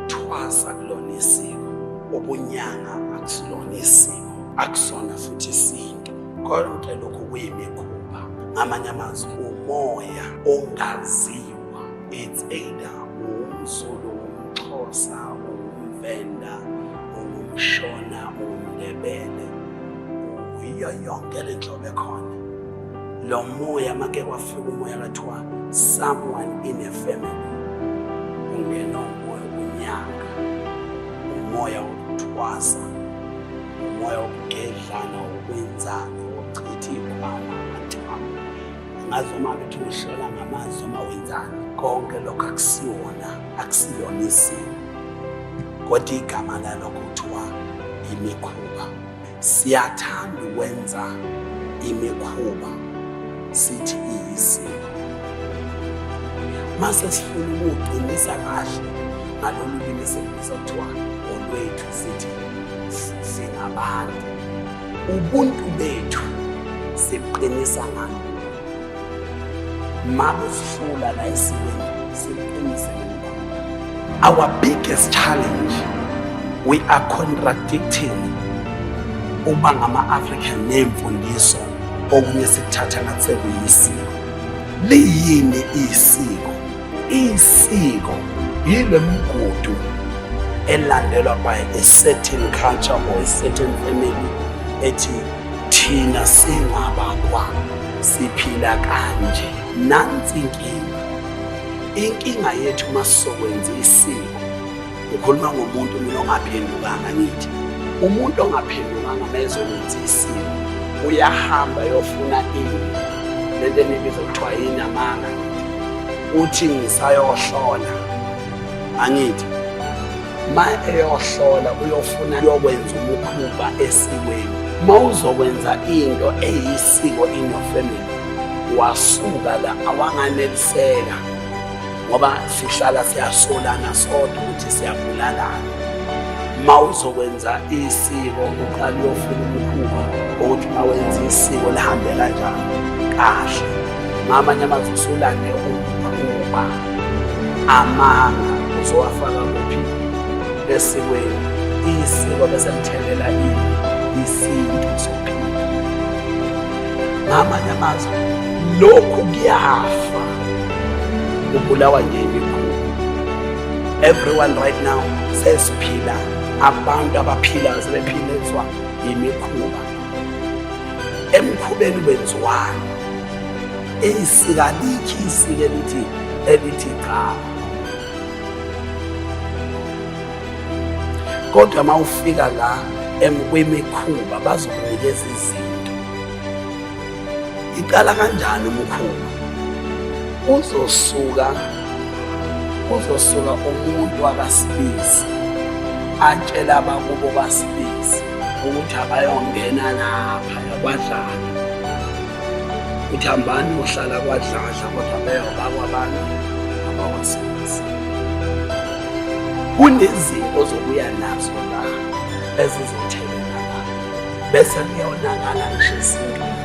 Ukuthwasa kulona isiko, ubunyanga akusilona isiko, akusona futhi isintu. Konke lokhu kuyimikhuba. Ngamanye amazwi, umoya ongaziwa. It's either umZulu, umXhosa, umVenda, ungumShona, ungumNdebele, uyiyo yonke le nhlobo ekhona. Lo moya make kwafika umoya kathiwa someone in a family, ungena umoya wokunyanga, umoya wokuthwasa, umoya wokugedlana, wokwenzani, wokuchitha iy'khwama, amathambo, angazi uma bethi uhlola ngamanzi noma wenzani. Konke lokho akusiwona, akusiyona isimo, kodwa igama lalokho kuthiwa imikhuba. Siyathanda ukwenza imikhuba sithi iyisiko, mase sifuna ukuwuqinisa kahle ngalolu limi esikubiza kuthiwa olwethu, sithi singabantu, ubuntu bethu siqinisa ngalo. Makusihlula la esikweni, siqinise ngemikhuba. Our biggest challenge, we are contradicting ukuba ngama-African nemfundiso, okunye sikuthatha ngathi sekuyisiko. Liyini isiko? Isiko yile mgudu elandelwa by a certain culture or a certain family ethi thina singabakwa siphila kanje. Nansi inkinga, inkinga yethu masizokwenza isiko, ukhuluma ngomuntu mina ongaphendukanga. Ngithi umuntu ongaphendukanga mezokwenza isiko uyahamba yofuna ini, lento enibiza kuthiwa yini, amanga. Uthi ngisayohlola, angithi ma eyohlola uyofuna uyokwenza umkhuba esikweni. Ma uzokwenza into eyisiko in your family, wasuka la awanganeliseka, ngoba sihlala siyasolana sodwa ukuthi siyabulalana. Ma uzokwenza isiko uqala uyofuna umkhuba ukuthi uma wenza isiko lihambe kanjani kahle. Ngamanye amazwi usulande umkhuba, amanga uzowafaka kuphi? Esikweni. Isiko bese lithelela ini? Isintu sophila. Ngamanye amazwi lokhu kuyafa, kubulawa nje imikhuba. Everyone right now sesiphila, abantu abaphilayo sebephiliswa imikhuba. Emkhubeni kwenziwani? Isika likhi, isike elithi cha. Kodwa uma ufika la kwimikhuba bazokunikeza izinto. Iqala kanjani umkhuba? Uzosuka umuntu akasibisi atshela abakubo basibisi ukuthi abayongena lapha yakwadlala, uthi hambani uhlala kwadladla, kodwa beyoba kwabantu abakwasibisi. Kunezinto zokuya nazo la ezizothelela la bese kuyonakala ngisho esintwini.